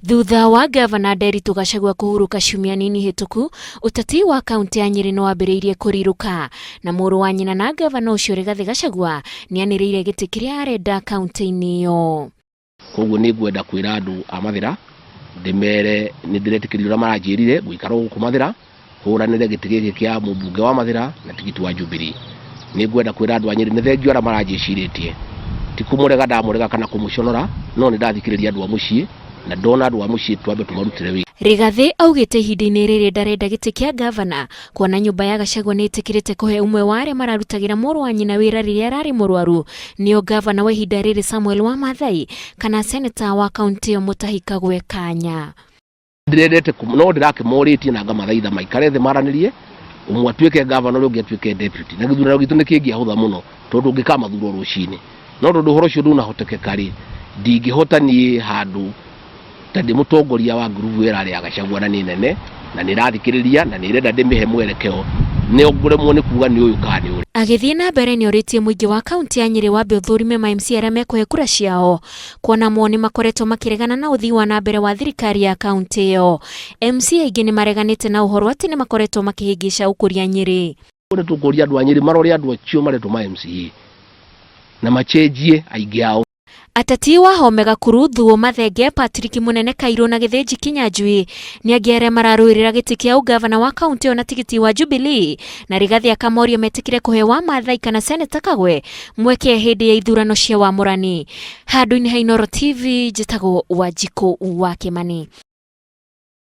Thutha wa ngavana Nderitu Gachagua kũhurũka ciumia nini hĩtũku, ũteti wa kaũntĩ ya Nyĩrĩ nĩwambĩrĩirie kũrirũka, na mũrũ wa nyina na ngavana ũcio Rigathĩ Gachagua nĩanĩrĩire gĩtĩ kĩrĩa arenda kaũntĩ-inĩ ĩyo. Koguo nĩ ngwenda kwĩra andũ a Mathĩra ndĩmere nĩ ndĩretĩkĩria ũrĩa maranjĩrire ngũikara gũkũ Mathĩra hũranĩre gĩtĩ gĩkĩ kĩa mũmbunge wa Mathĩra na tigiti wa Jubilee. Nĩ ngwenda kwĩra andũ a Nyĩrĩ nĩ thengio arĩa maranjĩcirĩtie, ti kũmũrega ndamũrega kana kũmũconora, no nĩ ndathikĩrĩria andũ a mũciĩ na ndona andũ a mũciĩ twambe tũmarutĩre wĩra. Rigathĩ augĩte ihinda-inĩ rĩrĩ ndarenda gĩtĩ kĩa ngavana kuona nyũmba ya Gachagua nĩ ĩtĩkĩrĩte kũhe ũmwe wa arĩa mararutagĩra mũrũ wa nyina wĩra rĩrĩa ararĩ mũrwaru nĩo ngavana wa ihinda rĩrĩ Samuel Wamathai kana seneta wa kaũntĩ ĩyo Mutahi Kagwe Kanya. Ndĩrendete no ndĩrakĩmorĩtie na ngamathaitha maikare thĩ maranĩrie, ũmwe atuĩke ngavana ũrĩa ũngĩ atuĩke deputy, na gĩthurano gitũ nĩ kĩngĩahũtha mũno tondũ ũngĩkamathura rũcinĩ, no tondũ ũhoro ũcio ndũnahotekeka rĩ, ndingĩhota niĩ handũ ta ndĩ mũtongoria wa ngurubu ĩrarĩ ya Gachagua na nĩ nene na nĩ ĩrathikĩrĩria na nĩ ĩrenda ndĩmĩhe mwerekeo, nĩ ngũremwo nĩ kuga nĩ ũyũ kana nĩ ũrĩa. Agĩthiĩ na mbere nĩorĩtie mũingĩ wa kaũntĩ ya Nyĩrĩ wambe ũthũrime ma MCA arĩa mekũhe kura ciao kuona mo nĩ makoretwo makĩregana na ũthii wa na mbere wa thirikari ya kaũntĩ ĩyo. MCA aingĩ nĩ mareganĩte na ũhoro atĩ nĩ makoretwo makĩhĩngĩca ũkũria Nyĩrĩ. Nĩ tũkũria andũ a Nyĩrĩ marore andũ acio maretwo ma MCA na machenjie aingĩ ao. Ateti Wahome Gakuru, Thuo Mathenge, Patrick Munene Kairũ na Gĩthĩnji Kinyanjui nĩ angĩ arĩa mararũĩrĩra gĩtĩ kĩa ũngavana wa kaũntĩ ĩyo na tigiti wa Jubilee na Rigathĩ akamoria metĩkĩre kũhe Wamathai kana Seneta Kagwe mweke hĩndĩ ya ithurano cia wamũrani. Handũ-inĩ ha Inooro TV njĩtagwo Wanjikũ wa Kĩmani.